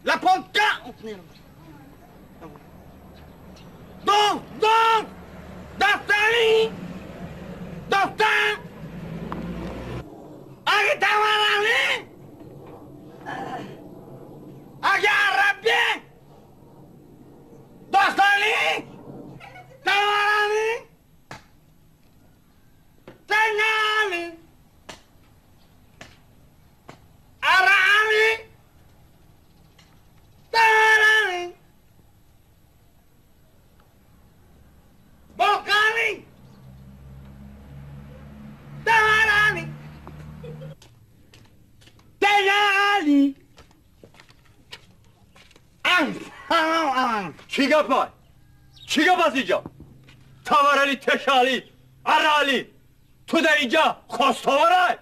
Лапонка. Дон, дон, дастани, дастан, аги таварали, аги араби, дастани, таварали, тангали, арали, тарали. Балкани! Тарани! Теяли! Чӣ гапай? Чӣ гап аст инҷа? Таварали, тешали, арали! Ту дар инҷа хостоварай?